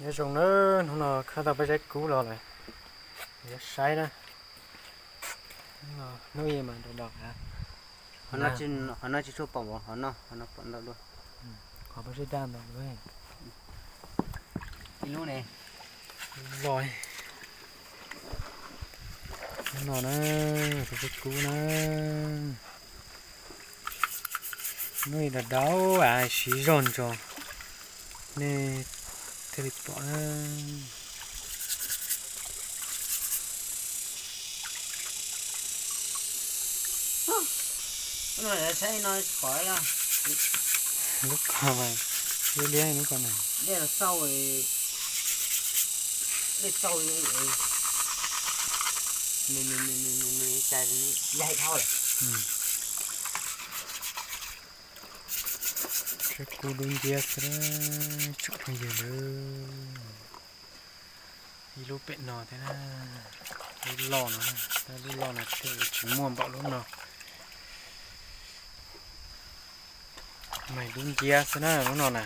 Nyob zoo na, hnub no khawb tau peb zaub kub los lawm, yuav saib na. Hnub no hnub ib mas daus daus. Qhov no tsis tshua pom, qhov no, qhov no pom ntau dua. Qhov peb zaub daj ntau dua. Ib lub ne, los. Hnub no na, peb zaub kub na. Hnub ib daus daus, siv zog ntso, nej thiaj li pom na. Lub ko mas liab liab lub ko na. Zaub kub dub nciab xwb, tsoom phooj ywg na. Ib lub pem no thiab na, lub loj no, lub loj no thiaj tsis muaj npaum lub no. Mais dub nciab xwb na lub no na.